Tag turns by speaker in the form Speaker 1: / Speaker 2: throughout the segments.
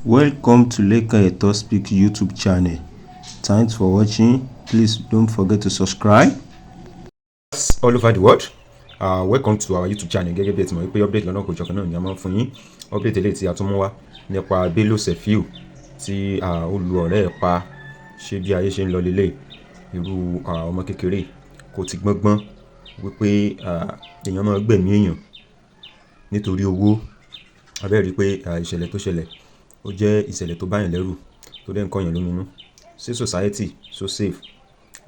Speaker 1: Welcome to Lekan Eto Speak YouTube channel. Thanks for watching. Please don't forget to subscribe.
Speaker 2: All over the world, welcome to our YouTube channel. Gẹ́gẹ́ bí ẹ ti mọ̀ wípé update lọ́nà kò jọ̀kan náà ni a máa ń fún yín. Update eléyìí tí a tún mú wá nípa Bello Sefiu tí ó lu ọ̀rẹ́ ẹ̀ pa. Ṣé bí ayé ṣe ń lọ lélẹ̀? Irú ọmọ kékeré kò ti gbọ́ngbọ́n wípé èèyàn máa gbẹ̀mí èèyàn nítorí owó. Abẹ́rẹ́ rí pé ìṣẹ̀lẹ̀ tó ṣẹlẹ̀, ó jẹ́ ìṣẹ̀lẹ̀ tó báyàn lẹ́rù, tó dẹ̀ ń kọ́yàn lóminú. Ṣé society so safe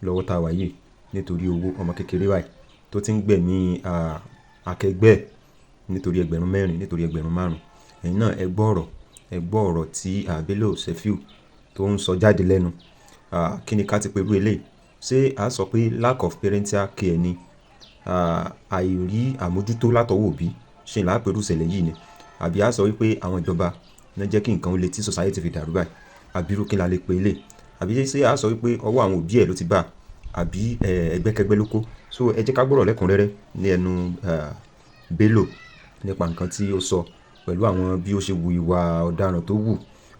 Speaker 2: lọ́wọ́ tá a wà yìí? Nítorí owó, ọmọ kékeré báyìí tó ti ń gbẹ̀mí akẹgbẹ́ ẹ̀ nítorí 4,000, nítorí 5,000. Ẹ̀yin náà ẹ gbọ́ ọ̀rọ̀, ẹ gbọ́ ọ̀rọ̀ tí Bello Sefiu tó ń sọ jáde lẹ́nu. Kí ni ká ti pe irú eléyìí? Ṣé a sọ pé lack of parental care ni, àìrí àmójútó látọwọ́ òbí ṣe là á pẹ̀lú ìṣẹ̀lẹ̀ yìí ni, àbí a sọ wípé àwọn ìjọba náà jẹ́ kí nǹkan ó le tí society fi dàrú báyìí, àbí irú kí la lè pe eléyìí? Àbí ṣé a sọ wípé ọwọ́ àwọn òbí ẹ̀ ló ti bá, àbí ẹgbẹ́kẹ́gbẹ́ ló kó? So ẹ jẹ́ ká gbọ́rọ̀ lẹ́kùnrẹ́rẹ́ ní ẹnu Bello nípa nǹkan tí ó sọ pẹ̀lú àwọn bí ó ṣe wu ìwà ọ̀daràn tó wù.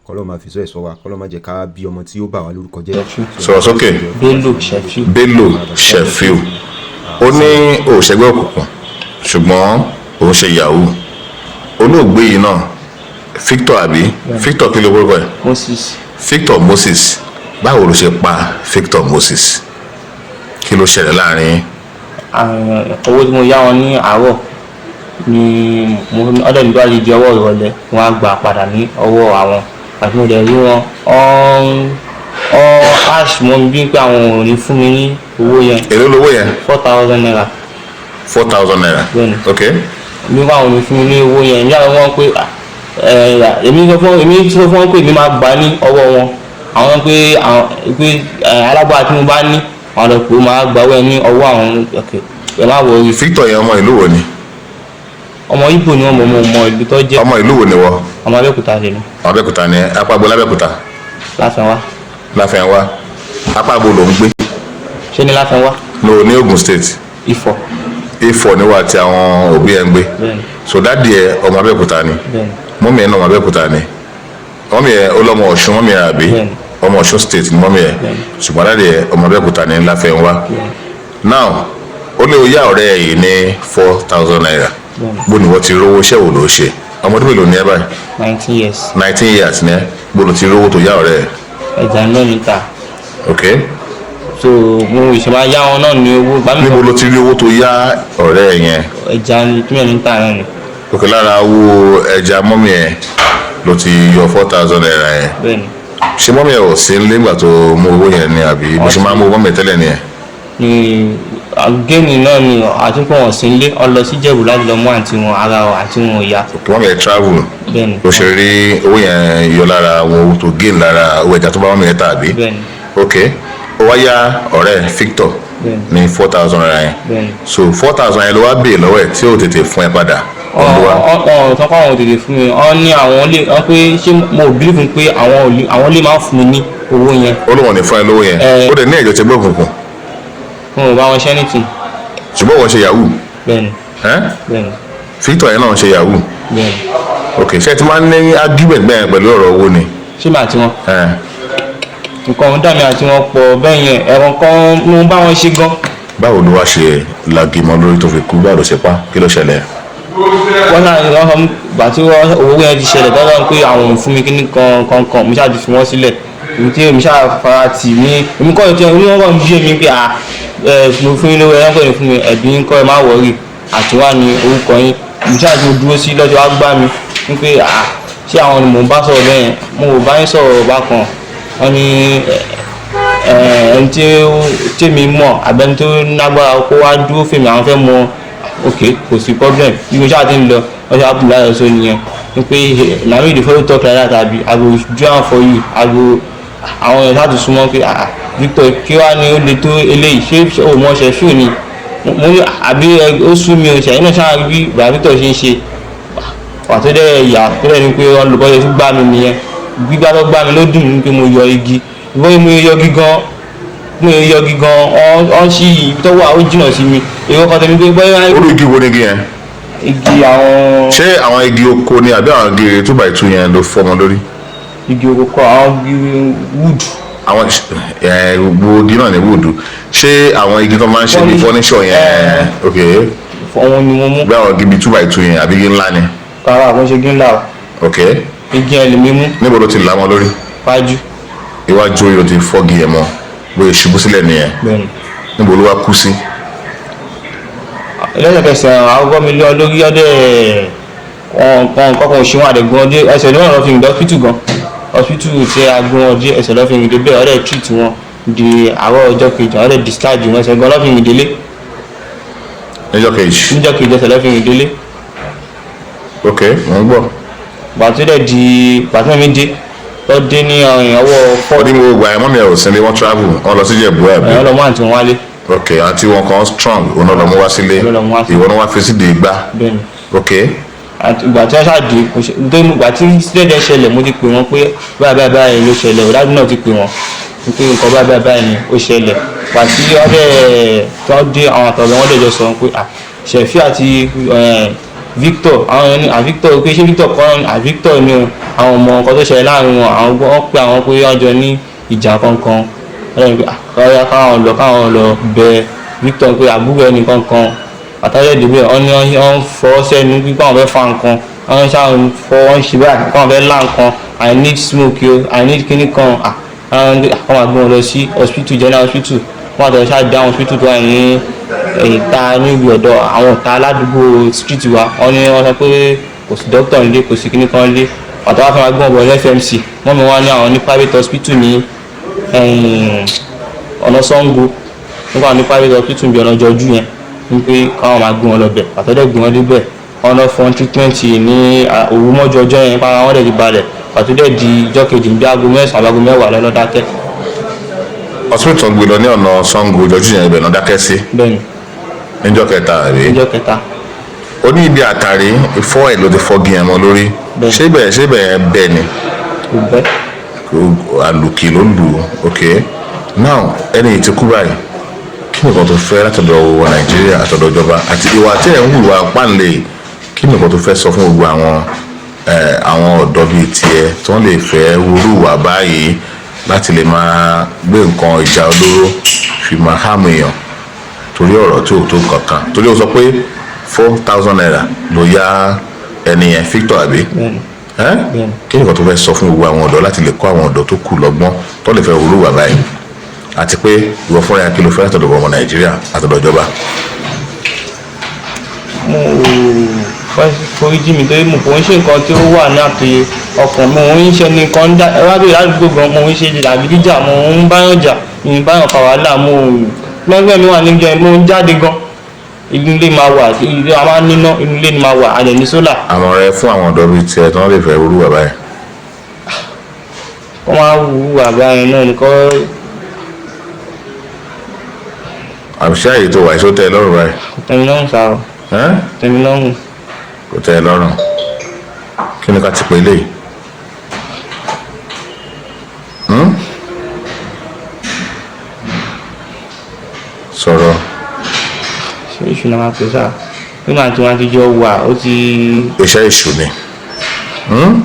Speaker 2: Kọ́lọ́ máa fi sọ ẹ̀ sọ wa, kọ́lọ́ máa jẹ́ ká bí ọmọ tí ó bà wá lórúkọ jẹ́.
Speaker 3: Sọ̀rọ̀ sókè.
Speaker 4: Bello Sefiu.
Speaker 3: Bello Sefiu, ó ní òṣègbè òkùnkùn, ṣùgbọ́n òun ṣe yahoo. Olóògbé yìí náà, Victor, àbí Victor kí ló gbórúkọ ẹ̀?
Speaker 4: Moses.
Speaker 3: Victor Moses. Báwo ló ṣe pa Victor Moses? Kí ló ṣẹlẹ̀ láàrin yín?
Speaker 4: Owó tí mo yá wọn ní àárọ̀ ni mo ọdẹ mi bá di ọwọ́ ìrọ̀lẹ́, wọ́n á gbà padà ní ọwọ́ àwọn. Àti mo dẹ̀ rí wọn, ọ́n ash mọ́ mi bí pé àwọn ò ní fún mi ní owó yẹn.
Speaker 3: Èló lówó yẹn?
Speaker 4: ₦4,000.
Speaker 3: ₦4,000?
Speaker 4: Bẹ́ẹ̀ni.
Speaker 3: Ok.
Speaker 4: Bí wọ́n àwọn ò ní fún mi ní owó yẹn, ìyá wọn pé èmi sọ fún wọn pé èmi máa gbà ní ọwọ́ wọn. Àwọn pé àwọn pé alágbára tí mo bá ní, àwọn lọ pé ó máa gbà owó yẹn ní ọwọ́ àwọn. Ok, ẹ má worry.
Speaker 3: Victor yẹn, ọmọ ìlú wo ni?
Speaker 4: Ọmọ Ìgbò ni wọ́n. Mọ̀ ìlú tó jẹ́.
Speaker 3: Ọmọ ìlú wo ni wọ?
Speaker 4: Ọmọ Abẹ́òkúta ṣe ni.
Speaker 3: Abẹ́òkúta ni. Apá bo lábẹ́òkúta?
Speaker 4: Láfẹnwá.
Speaker 3: Láfẹnwá. Apá bo ló ń gbé?
Speaker 4: Ṣé ní Láfẹnwá?
Speaker 3: No, ní Ogun State.
Speaker 4: Ifọ̀.
Speaker 3: Ifọ̀ ni wà tí àwọn òbí ẹ̀ ń gbé?
Speaker 4: Bẹ́ẹ̀ni.
Speaker 3: So daddy ẹ̀, ọmọ Abẹ́òkúta ni?
Speaker 4: Bẹ́ẹ̀ni.
Speaker 3: Mummy ẹ̀ náà, ọmọ Abẹ́òkúta ni. Mummy ẹ̀, ọlọ́mọ Ọ̀ṣun mummy ẹ̀, àbí?
Speaker 4: Bẹ́ẹ̀ni.
Speaker 3: Ọmọ Ọ̀ṣun State ni mummy ẹ̀.
Speaker 4: Bẹ́ẹ̀ni.
Speaker 3: Ṣùgbọ́n daddy ẹ̀, ọmọ Abẹ́òkúta ní Láfẹnwá.
Speaker 4: Bẹ́ẹ̀ni.
Speaker 3: Now, ó ní o yá ọ̀rẹ́ ẹ̀ yìí ní ₦4,000.
Speaker 4: Bẹ́ẹ̀ni.
Speaker 3: Bó ni wọ́n ti rówó? Iṣẹ́ wo ló ṣe? Ọmọ ọdún mélòó ni ẹ báyìí?
Speaker 4: 19 years.
Speaker 3: 19 years ni ẹ. Bó ló ti rówó tó yá ọ̀rẹ́ ẹ̀?
Speaker 4: Ẹja náà níta.
Speaker 3: Ok.
Speaker 4: So mo ìṣe máa yá wọn náà ní owó gbàmí.
Speaker 3: Níbo ló ti rí owó tó yá ọ̀rẹ́ ẹ̀ yẹn?
Speaker 4: Ẹja tí mi níta náà ni.
Speaker 3: Ok, lára owó ẹja mummy ẹ̀ ló ti yọ ₦4,000 yẹn?
Speaker 4: Bẹ́ẹ̀ni.
Speaker 3: Ṣé mummy ẹ̀ ò sí nílé ìgbà tó mú owó yẹn ni, àbí bó ṣe máa ń mú owó mummy ẹ̀ tẹ́lẹ̀ nìyẹn?
Speaker 4: Ní géènì náà ni, àti pé wọn sí nílé, wọn lọ sí Ìjẹ̀bú láti lọ mú àǹtí wọn, ara àǹtí wọn ò yá.
Speaker 3: Ok, mummy ẹ̀ travel.
Speaker 4: Bẹ́ẹ̀ni.
Speaker 3: Ló ṣe rí owó yẹn yọ lára àwọn owó tó gain lára owó ẹja tó bá mummy ẹ̀ tà, àbí?
Speaker 4: Bẹ́ẹ̀ni.
Speaker 3: Ok, ó wá yá ọ̀rẹ́ Victor
Speaker 4: Bẹ́ẹ̀ni.
Speaker 3: ní ₦4,000 yẹn.
Speaker 4: Bẹ́ẹ̀ni.
Speaker 3: So 4,000 yẹn ló wá béè lọ́wọ́ ẹ̀ tí ó tètè fún ẹ padà?
Speaker 4: Ọ̀ sọ pé àwọn ò tètè fún mi. Ọ ní àwọn lè ọ pé ṣé mo believe pé àwọn lè máa fún mi ní owó yẹn.
Speaker 3: Ó lóun ò ní fún ẹ lówó yẹn?
Speaker 4: Ẹ.
Speaker 3: Ó dẹ̀ ní ẹ̀jọ̀ tẹgbẹ́ òkùnkùn?
Speaker 4: Mo ò bá wọn ṣe anything.
Speaker 3: Ṣùgbọ́n wọ́n ṣe yahoo?
Speaker 4: Bẹ́ẹ̀ni.
Speaker 3: Ẹ́?
Speaker 4: Bẹ́ẹ̀ni.
Speaker 3: Victor yẹn náà ń ṣe yahoo?
Speaker 4: Bẹ́ẹ̀ni.
Speaker 3: Ok, ṣé ẹ ti máa ń ní argument bẹ́ẹ̀ pẹ̀lú ọ̀rọ̀ owó ni?
Speaker 4: Ṣé mi àti wọn?
Speaker 3: Ẹ́.
Speaker 4: Nǹkan ọ̀hún dà mí àti wọn pọ̀ bẹ́ẹ̀ yẹn, ẹ̀rọ kan mo bá wọn ṣe gan.
Speaker 3: Báwo ló wá ṣe lagimọ lórí tó fi kú? Báwo ló ṣe pa? Kí ló ṣẹlẹ̀?
Speaker 4: Wọ́n náà wọ́n sọ gbà tí wọ́n owó yẹn ti ṣẹlẹ̀ tọ́lọ́ pé àwọn ò fún mi kíní kan kan kan, mo ṣáà ti fi wọ́n sílẹ̀. Èmi tí èmi ṣáà fara tì mí, èmi kọ́ ìtẹ́ oníwọ̀n kan bí èmi pé à ẹ mo fún yín lówó, ẹ ń pè fún mi, ẹ̀bí ń kọ́, ẹ má worry, àtiwá ni orúkọ yín. Mo ṣáà ti dúró sí lọ́jọ́ wá gbá mi wípé à ṣé àwọn ni mò ń bá sọ̀rọ̀ bẹ́ẹ̀ yẹn? Mo ò bá yín sọ̀rọ̀ bákan. Wọ́n ní ẹni tí tèmi mọ̀ àbẹ́ni tó lágbára kó wá dúró fèmí, àwọn fẹ́ mọ. Ok, kò sí problem. Bí mo ṣáà ti ń lọ, wọ́n ṣe ápù láyọ̀ sọ nìyẹn wípé na me dey follow talk like that, abi I go do am for you, I go. Àwọn èèyàn ṣáà ti súnmọ́ pé, ah, Victor, kí wàá ní ó le tó eléyìí? Ṣé o mọ̀ ṣe ṣù ni? Mo ní àbí ó sú mi o ṣe ẹ̀yin náà ṣáà bí bàbá Victor ṣe ń ṣe wà tó dẹ̀ yà tó dẹ̀ ní pé wọ́n lò bọ́sẹ̀ tún gbá mi nìyẹn. Gbígbá tó gbá mi ló dùn mí pé mo yọ igi bóyá mo yọ igi gan, mo yọ igi gan. Ọ́n sí ibi tó wà, ó jìnnà sí mi. Èrò kan tẹ̀mí pé bóyá
Speaker 3: Orú igi wo ni igi yẹn?
Speaker 4: Igi àwọn.
Speaker 3: Ṣé àwọn igi oko ni, àbí àwọn igi 2x2 yẹn ló fọ́ ọmọ lórí?
Speaker 4: Igi oko kọ́, àwọn igi wood.
Speaker 3: Àwọn gbogbo igi náà ní wood. Ṣé àwọn igi tó máa ń ṣe bí furniture yẹn? Ok.
Speaker 4: Òun ni mo mú.
Speaker 3: Bí àwọn igi bíi 2x2 yẹn, àbí igi ńlá ni?
Speaker 4: Kára àwọn ṣe igi ńlá o.
Speaker 3: Ok.
Speaker 4: Igi yẹn lèmi mú.
Speaker 3: Níbo ló ti là mọ́ lórí?
Speaker 4: Wájú.
Speaker 3: Iwájú orí ló ti fọ́gi yẹn mọ́, bóyá ṣubú sílẹ̀ nìyẹn?
Speaker 4: Bẹ́ẹ̀ni.
Speaker 3: Níbo ló wá kú sí?
Speaker 4: Lẹ́sẹ̀kẹsẹ̀ àwọn ọgọ́ mi lé ọ lórí ọdẹ nǹkan kọ́kọ́ òṣì wọn àdẹ̀gbọ́n ọdẹ ẹsẹ̀ ní wọn lọ fi rìn dé hospital gan, hospital tí a gbé wọn dé, ẹsẹ̀ lọ́ fi rìn dé bẹ́ẹ̀. Ọdẹ treat wọn di àárọ̀ ọjọ́ kejì, ọdẹ discharge wọn, ẹsẹ̀ gan lọ́ fi rìn délé.
Speaker 3: Níjọ́ kejì?
Speaker 4: Níjọ́ kejì, ẹsẹ̀ lọ́ fi rìn délé.
Speaker 3: Ok, mò ń gbọ́.
Speaker 4: Gbàtí dẹ̀ di gbàtí mi dé lọ dé ní ọwọ́ fọ́.
Speaker 3: Ó ní mo gbà ẹ, mọ́mí ẹ ò sí ilé, wọ́n travel, wọ́n lọ sí Ìjẹ̀bú ẹ̀ bí?
Speaker 4: Ẹ̀yọ́ lọ mú àǹtí wọn wálé.
Speaker 3: Ok, àǹtí wọn kan strong, òun náà lọ mú wá sílé.
Speaker 4: Òun lọ mú wá sílé.
Speaker 3: Ìwọ ni wọ́n fi sídìí igbá?
Speaker 4: Bẹ́ẹ̀ni.
Speaker 3: Ok.
Speaker 4: Àti ìgbà tí wọ́n ṣáàdì, nítorí ìgbà tí sílẹ̀dẹ̀ ṣẹlẹ̀, mo ti pè wọ́n pé báyìí báyìí báyìí ló ṣẹlẹ̀. Ọ̀dájú náà ti pè wọ́n pé nǹkan báyìí báyìí báyìí ni ó ṣẹlẹ̀. Ìgbà tí wọ́n dẹ̀ tí wọ́n dé, àwọn àtọ̀rẹ́ wọn dẹ̀ jọ sọ pé Ṣẹ̀fí àti Victor, àwọn ẹni à Victor, pé ṣé Victor kọ́ à Victor ni o. Àwọn ọmọ nǹkan tó ṣẹlẹ̀ láàrin wọn, àwọn wọ́n pé àwọn pé wọ́n jọ ní ìjà kankan. Wọ́n dẹ̀ ní pé káwọn lọ bẹ Victor pé àbúrò ẹnì kankan àtàlẹ́ ìdìbò ẹ̀. Wọ́n ní wọ́n fọ́ sẹ́nu pípa, àwọn fẹ́ fa nǹkan, wọ́n ṣáà ń fọ́, wọ́n ṣe báyìí, káwọn fẹ́ lá nǹkan, "I need smoke o, I need kíní kan." Àwọn máa gbé wọn lọ sí hospital, general hospital. Wọ́n àtẹ̀wé ṣáà dé àwọn hospital tó wà ní ìta níbi ọ̀dọ̀ àwọn ìta aládùúgbò street wa. Wọ́n ní wọ́n sọ pé kò sí doctor nílé, kò sí kíní kan nílé. Àtàwọn afẹ́ máa gbé wọn bọ̀ ní FMC. Mọ́mi wá ní àwọn ní private hospital ní ọ̀nà Ṣàngó, nípa ní private hospital bí ọ̀nà jọjú yẹn, wípé káwọn máa gbé wọn lọ bẹ̀. Àtọ́dẹ̀ gbé wọn débẹ̀, wọn lọ fún treatment ní òru mọ́jú ọjọ́ yẹn, para wọn dẹ̀ ti balẹ̀. Àtọ́dẹ̀ di ìjọ́ kejì bí aago 9, aago 10 lọ́nà dákẹ́.
Speaker 3: Hospital gbé lọ ní ọ̀nà Ṣàngó jọjú yẹn, ibẹ̀ náà dákẹ́ sí?
Speaker 4: Bẹ́ẹ̀ni.
Speaker 3: Níjọ́ kẹta, àbí?
Speaker 4: Níjọ́ kẹta.
Speaker 3: Ó ní ibi àtàrí ìfọ́ ẹ̀ ló ti fọ́gi yẹn mọ́ lórí.
Speaker 4: Bẹ́ẹ̀ni.
Speaker 3: Ṣé ibẹ̀ yẹn bẹ́ẹ̀ ni?
Speaker 4: Kò bẹ́.
Speaker 3: Àlùkì ló lù ú. Ok, now ẹni yìí ti kú báyìí. Kí ni nǹkan tó fẹ́ látọ̀dọ̀ wọ Nàìjíríà, àtọ̀dọ̀ ìjọba, àti ìwà tí ẹ̀ ń hùwà páǹlẹ̀? Kí ni nǹkan tó fẹ́ sọ fún gbogbo àwọn ọ̀dọ́ bíi tiẹ̀ tí wọ́n lè fẹ́ wúrú wà báyìí láti lè máa gbé nǹkan ìjà olóró fi máa hàmù èèyàn torí ọ̀rọ̀ tí ò tó kankan? Torí ó sọ pé ₦4,000 ló yá ẹni yẹn, Victor, àbí?
Speaker 4: Bẹ́ẹ̀ni.
Speaker 3: Ẹ́?
Speaker 4: Bẹ́ẹ̀ni.
Speaker 3: Kí ni nǹkan tó fẹ́ sọ fún gbogbo àwọn ọ̀dọ́ láti lè kọ́ àwọn ọ̀dọ́ tó kù lọ́gbọ́n tó lè fẹ́ wúrú wà báyìí? Àti pé ìwọ fúnra yẹn, kí ló fẹ́ látọ̀dọ̀ ọmọ Nàìjíríà, àtọ̀dọ̀ ìjọba?
Speaker 4: Mo fẹ́ foríjì mi torí mo kò ń ṣe nǹkan tí ó wà ní àti ọkàn. Mo ń ṣe nìkan dá ẹ wá bèèrè ládùúgbò gan. Mo ń ṣe jàgídíjà, mo ń báyàn jà, mi ń báyàn fa wàhálà. Mo lọ́gbẹ́ mi wà níjọ, mo ń jáde gan. Inú ilé máa wà, ilé a máa ń níná, inú ilé ni máa wà, a dẹ̀ ní solar.
Speaker 3: Àmọ́ rẹ fún àwọn ọ̀dọ́ bíi tiẹ̀ tí wọ́n lè fẹ́ wúrú wà báyìí?
Speaker 4: Kọ́ máa wù àgbà yẹn náà ní kọ́.
Speaker 3: Àbí ṣé àyè tó wà èso tẹ́ ẹ lọ́rùn báyìí?
Speaker 4: Tẹ̀mí lọ́rùn sáà o.
Speaker 3: Ẹ́?
Speaker 4: Tẹ̀mí lọ́rùn.
Speaker 3: Kò tẹ́ ẹ lọ́rùn. Kí ni ká ti pè léyìí? Hmm? Sọ̀rọ̀.
Speaker 4: Ṣé ìṣù náà máa pè sáà nígbà tí wọ́n ti jọ wà ó ti.
Speaker 3: Iṣẹ́ èṣù ni. Hmm?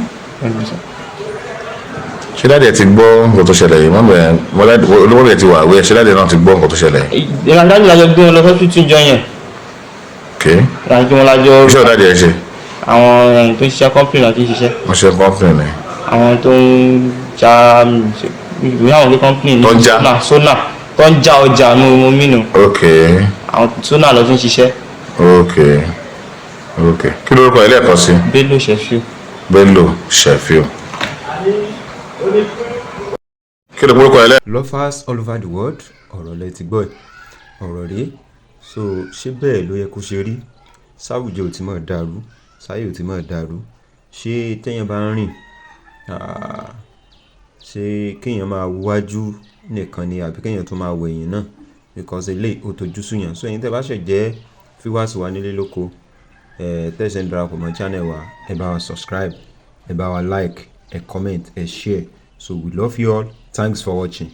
Speaker 3: Ṣé daddy ẹ ti gbọ́ nǹkan tó ṣẹlẹ̀ yìí? Mọ́mí ẹ̀ ti wà wẹ́, ṣé daddy náà ti gbọ́ nǹkan tó ṣẹlẹ̀ yìí?
Speaker 4: Ìlànà daddy lájọ gbé wọn lọ sọ́sítù jọ yẹn.
Speaker 3: Ok.
Speaker 4: Lájọ wọn lájọ.
Speaker 3: Iṣẹ́ daddy ẹ ṣe?
Speaker 4: Àwọn ẹni tó ń ṣiṣẹ́, company náà ti ń ṣiṣẹ́.
Speaker 3: Wọ́n ṣe company ni?
Speaker 4: Àwọn tó ń já ìwé, àwọn tó company ní.
Speaker 3: Tó ń já?
Speaker 4: Sona, sona tó ń já ọjà ní mo mínú.
Speaker 3: Ok.
Speaker 4: Àwọn sona lọ ti ń ṣiṣẹ́.
Speaker 3: Ok, kí lórúkọ ilé ẹ̀kọ́ sí?
Speaker 4: Bello Shefiu.
Speaker 3: Bello Shefiu. Kí ló orúkọ ilé?
Speaker 2: Lovers all over the world, ọ̀rọ̀ lẹ ti gbọ́ ẹ̀, ọ̀rọ̀ rèé. So ṣé bẹ́ẹ̀ ló yẹ kó ṣe rí? Sáwùjọ ò ti máa dàrú, sáyé ò ti máa dàrú? Ṣé téèyàn bá ń rìn, ṣé kéèyàn máa wájú nìkan ni, àbí kéèyàn tún máa wẹ̀yìn náà? Because eléyìí ó tojú súyàn. So ẹ̀yin tẹ́ bá ṣẹ̀ jẹ́ viewers wa nílé lóko, tẹ́ ṣẹ̀ ń darapọ̀ mọ́ channel wa, ẹ bá wa subscribe, ẹ bá wa like, ẹ comment, ẹ share. So we love you all. Thanks for watching.